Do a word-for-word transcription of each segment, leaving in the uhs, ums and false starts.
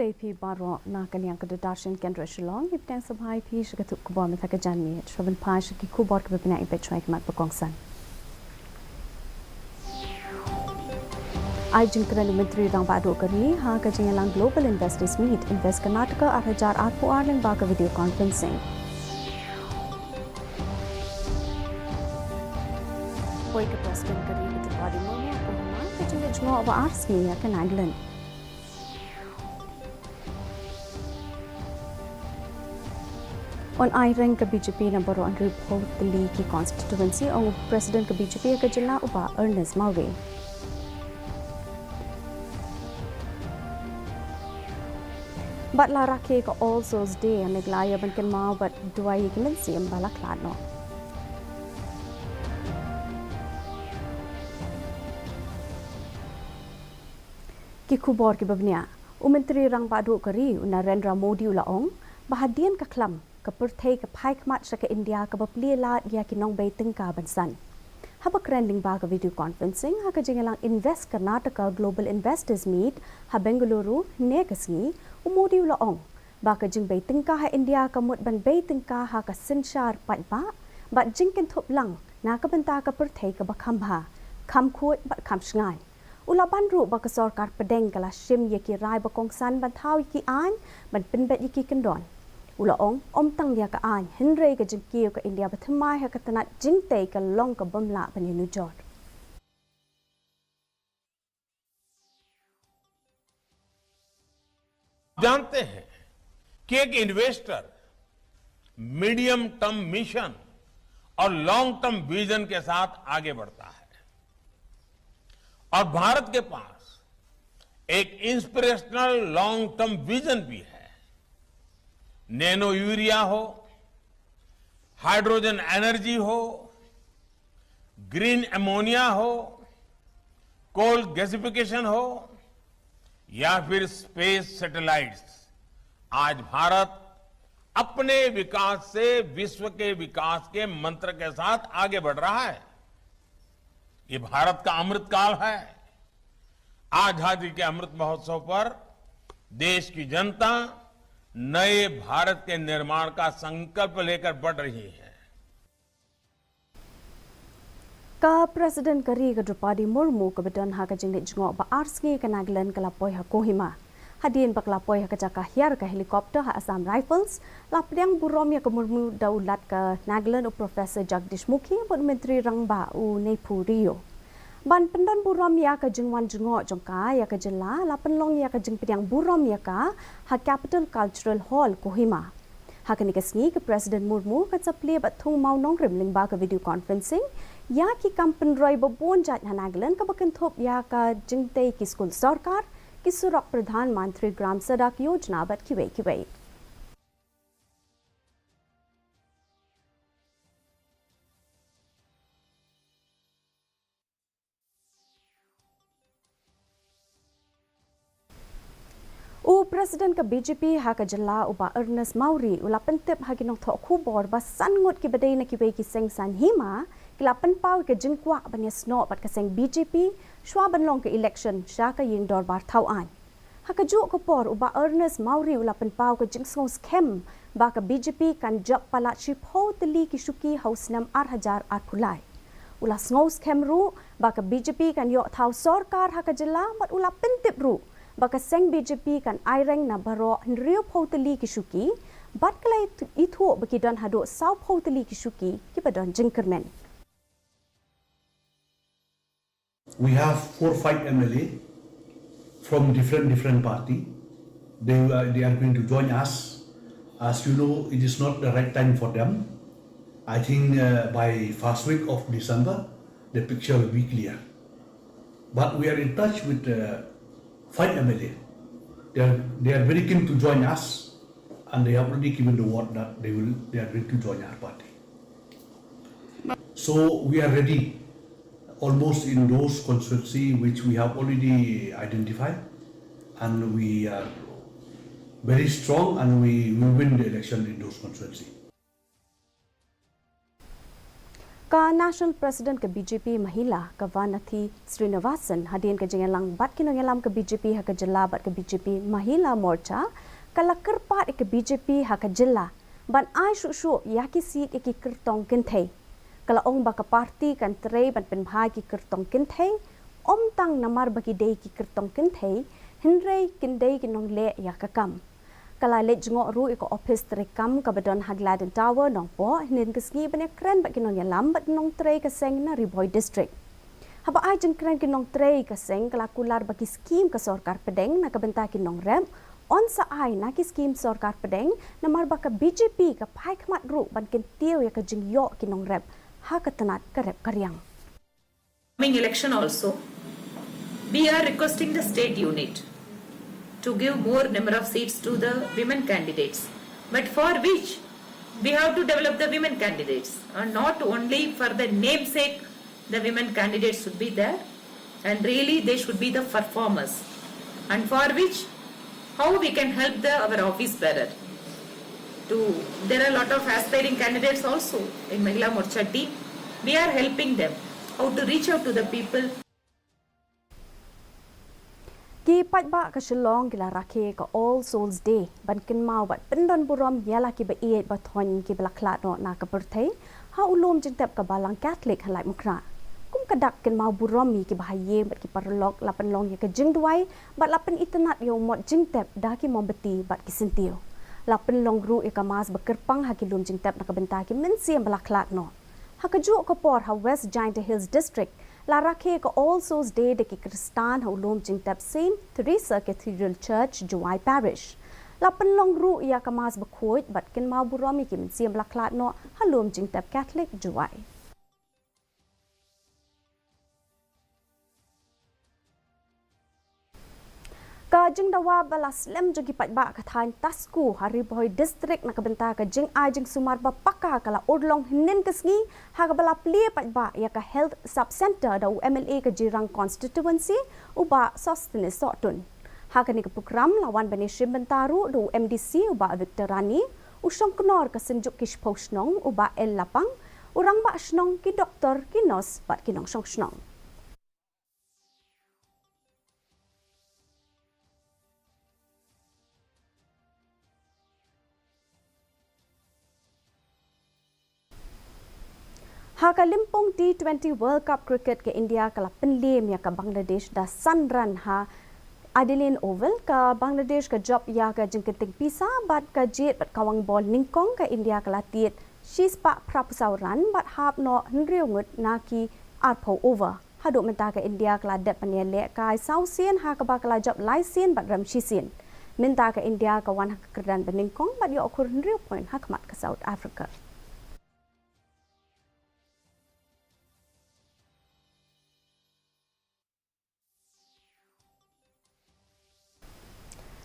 Khublei phi baroh na ka liang ka Doordarshan Kendra Shillong, ngi pdiang sngewbha ïa phi sha ka tnat khubor mynta ka janmiet. Shuwa ban phai sha ki khubor kiba bniah, ïa phi shuwa ïa ki mat ba kongsan. Ai jingkren u Myntri Rangbah Duh ka ri ha ka jingïalang Global Investors Meet, Invest Karnataka ar hajar arphew ar lyngba ka video conferencing. Poi ka President ka ri ka Droupadi Murmu ha Kohima, ka jingleit jngoh ba ar sngi ïa ka Nagaland. Un aireng ka B J P na baroh hynriewphew tylli ki constituency, ong u President ka B J P ha ka jylla u Bah Ernest Mawrie. Bad la rakhe ka All Souls Day ha Meghalaya ban kynmaw bad duwai ïa ki mynsiem ba la khlad noh. Ki khubor kiba bniah. U Myntri Rangbah Duh ka ri u Narendra Modi u la ong ba hadien ka khlam, ka pyrthei ka phai khmat sha ka India kaba plie lad ïa ki nongbei tyngka ban san. Haba kren lyngba ka video conferencing ha ka jingïalang Invest Karnataka Global Investors Meet ha Bengaluru hynne ka sngi, u Modi u la ong ba ka jingbei tyngka ha India ka mut ban bei tyngka ha ka synshar paidbah bad jingkynthup lang na ka bynta ka pyrthei kaba kham bha, kham khuid bad kham shngaiñ. U la ban ruh ba ka sorkar pdeng ka la shim ïa ki rai ba kongsan ban thaw ïa ki aiñ ban pynbeit ïa ki kyndon. U la ong, ym tang ïa ka aiñ, hynrei ka jingkiew ka India bathymmai ha ka tnat jingtei ka long kaba ym lah ban ïanujor. जानते हैं कि एक इन्वेस्टर मीडियम टर्म मिशन और लॉन्ग टर्म विजन के साथ आगे बढ़ता है, और भारत के पास एक इंस्पिरेशनल लॉन्ग टर्म विजन भी है। नैनो यूरिया हो, हाइड्रोजन एनर्जी हो, ग्रीन अमोनिया हो, कोल गैसिफिकेशन हो, या फिर स्पेस सैटेलाइट्स, आज भारत अपने विकास से विश्व के विकास के मंत्र के साथ आगे बढ़ रहा है। ये भारत का अमृतकाल है। आजादी के अमृत महोत्सव पर देश की जनता नए भारत के निर्माण का संकल्प लेकर बढ़ रही है। Ka President ka ri ka Droupadi Murmu kaba don ha ka jingleit jngoh ba ar sngi ha Nagaland ka la poi ha Kohima. Hadien ba ka la poi ha ka jaka hiar ka helicopter ha Assam Rifles, la pdiang burom ïa ka Murmu da u Lat ka Nagaland u Professor Jagdish Mukhi bad u Myntri Rangbah u Neiphiu Rio. Ban pyndon burom ïa ka jingwan jngoh jong ka ïa ka jylla, la pynlong ïa ka jingpdiang burom ïa ka ha Capital Cultural Hall, Kohima. Ha kane ka sngi ka President Murmu kan sa plie bad thung mawnongrim lyngba ka video conferencing ïa ki kam pynroi ba bun jait ha Nagaland kaba kynthup ïa ka jingtei ki skul sorkar, ki surok Pradhan Mantri Gram Sadak Yojana bad kiwei kiwei. U President ka B J P ha ka jylla u Bah Ernest Mawrie u la pyntip ha ki nongthoh khubor ba san ngut kiba dei na kiwei ki seng saiñ hima ki la pynpaw ïa ka jingkwah ban ïasnoh bad ka seng B J P shuwa ban long ka election sha ka ïing dorbar thaw aiñ. Ha kajuh ka por u Bah Ernest Mawrie u la pynpaw ka jingsngew skhem ba ka B J P kan jop palat shiphew tylli ki shuki ha u snem ar hajar arphew lai. U la sngew skhem ruh ba ka B J P kan ïoh thaw sorkar ha ka jylla bad u la pyntip ruh ba ka seng B J P kan aireng na baroh hynriewphew tylli ki shuki bad ka la ithuh ba ki don haduh sawphew tylli ki shuki kiba don jingkyrmen. We have four, five M L A from different, different party. They are, they are going to join us. As you know, it is not the right time for them. I think, uh, by first week of December, the picture will be clear. But we are in touch with, uh, five M L A. They are, they are very keen to join us, and they have already given the word that they will, they are going to join our party. So we are ready almost in those constituency which we have already identified, and we are very strong, and we will win the election in those constituency. Ka National President ka B J P Mahila, ka Vanethi Srinivasan, hadien ka jingïalang bad ki nongïalam ka B J P ha ka jylla bad ka B J P Mahila Morcha, ka la kyrpad ïa ka B J P ha ka jylla ban ai shuh shuh ïa ki seat ïa ki kyrtong kynthei. Ka la ong ba ka party kan trei ban pynbha ïa ki kyrtong kynthei, ym tang namar ba ki dei ki kyrtong kynthei, hynrei kin dei ki nongleh ïa ka kam. Ka la leit jngoh ruh ïa ka ophis treikam kaba don ha Gladden Tower, Nongpoh, hynnin ka sngi ban ïakren bad ki nongïalam bad nongtrei ka seng na Ri Bhoi District. Haba ai jingkren ki nongtrei ka seng ka la kular ba ki skim ka sorkar pdeng na ka bynta ki nongrep, yn sa ai na ki skim sorkar pdeng, namar ba ka B J P ka phai khmat ruh ban kyntiew ïa ka jingïoh ki nongrep ha ka tnat ka rep ka riang. Coming election also, we are requesting the state unit to give more number of seats to the women candidates, but for which we have to develop the women candidates, and not only for the namesake the women candidates should be there, and really they should be the performers, and for which how we can help the our office bearer to, there are a lot of aspiring candidates also in Mahila Morcha team. We are helping them how to reach out to the people. Ki paidbah ka Shillong ki la rakhe ka All Souls Day ban kynmaw bad pyndon burom ïa la ki ba ïeit ba thoiñ ki ba la khlad noh na ka pyrthei ha u lum jingtep ka Balang Catholic ha Laitumkhrah. Kum ka dak kynmaw burom ïa ki ba ha ïing bad ki paralok la pynlong ïa ka jingduwai bad la pynitynnad ïa u mot jingtep da ki mombati bad ki syntiew. La pynlong ruh ïa ka mass ba kyrpang ha ki lum jingtep na ka bynta ki mynsiem ba la khlad noh. Ha kajuh ka por ha West Jaintia Hills District la rakhe ka All Souls Day da ki Khristan ha u lum jingtep Saint Theresa Cathedral Church, Jowai Parish. La pynlong ruh ïa ka mass bakhuid bad kynmaw burom ïa ki mynsiem ba la khlad noh ha lum jingtep Catholic, Jowai. Ka jingdawa ba la slem jong ki paidbah ka thaiñ Tasku ha Ri Bhoi District na ka bynta ka jingai jingsumar ba paka ka la urlong hynnin ka sngi, ha kaba la plie paidbah ïa ka Health Sub Centre da u M L A ka Jirang Constituency, u Bah Sosthenes Sohtun. Ha kane ka prokram la wan ban ïashim bynta ruh da u M D C, u Bah Victor Rani, u Shongknor ka Synjuk ki Shiphew Shnong, u Bah L Lapang, u Rangbah Shnong, ki doktor, ki nos bad ki nongshong shnong. Ha ka lympung T twenty World Cup Cricket ka India ka la pynliem ïa ka Bangladesh da san run ha Adelaide Oval. Ka Bangladesh ka jop ïa ka jingkynting pisa bad ka jied bad kawang bol nyngkong, ka India ka la tied shispah phra phew saw run bad hap noh hynriew ngut na ki arphew over. Haduh mynta ka India ka la dep ban ïaleh kai saw sien ha kaba ka la jop lai sien bad rem shisien. Mynta ka India ka wan ha ka kyrdan ba nyngkong bad ïoh khur hynriew point ha khmat ka South Africa.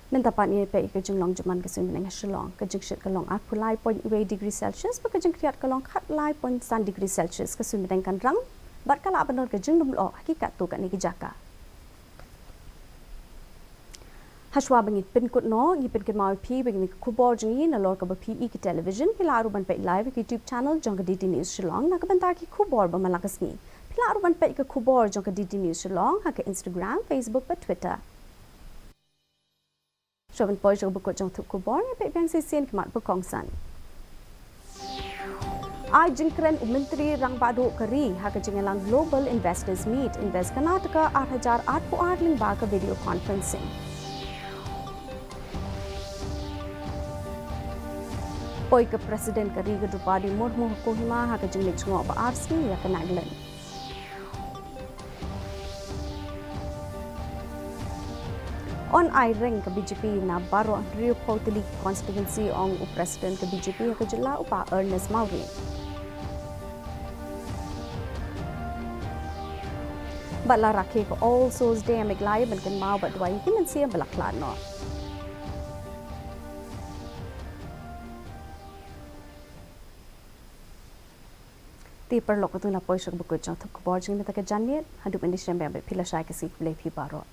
Mynta pat ngin ïa peit ïa ka jinglong jingman ka suiñ bneng ha Shillong. Ka jingshit ka long arphew lai point wei degree Celsius, bad ka jingkhriat ka long khatlai point san degree Celsius. Ka suiñ bneng kan rang bad ka lah ban don ka jinglum lyoh ha ki katto katne ki jaka. Hashwa ba ngin pynkut noh, ngi pynkynmaw ïa phi ba kine ki khubor jong ngi nalor kaba phi i ki television, phi lah ruh ban peit live ha ki YouTube channel jong ka D D News Shillong na ka bynta ki khubor ba man la ka sngi. Phi lah ruh ban peit ka khubor jong ka D D News Shillong ha ka Instagram, Facebook bad Twitter. Shuwa ban poi sha kaba kut jong thup khubor, ngin peit biang shisien khmat ba kongsan. Ai jingkren u Myntri Rangbah Duh ka ri ha ka jingïalang Global Investors Meet Invest Karnataka ar hajar arphew ar lyngba ka video conferencing. Poi ka President ka ri ka Droupadi Murmu ha Kohima ha ka jingleit jngoh ba ar sngi ïa ka Nagaland. Yn ai reng ka B J P na baroh hynriewphew tylli ki constituency, ong u President ka B J P ha ka jylla u Bah Ernest Mawrie. Bad la rakhe ka All Souls Day ha Meghalaya ban kynmaw bad duwai ïa ki mynsiem ba la khlad noh. Te paralok, katto ngi la poi sha kaba kut jong thup khubor jong ngi mynta ka janmiet. Haduh ban ïashem biang bad phi lashai, ka sngi khublei phi baroh.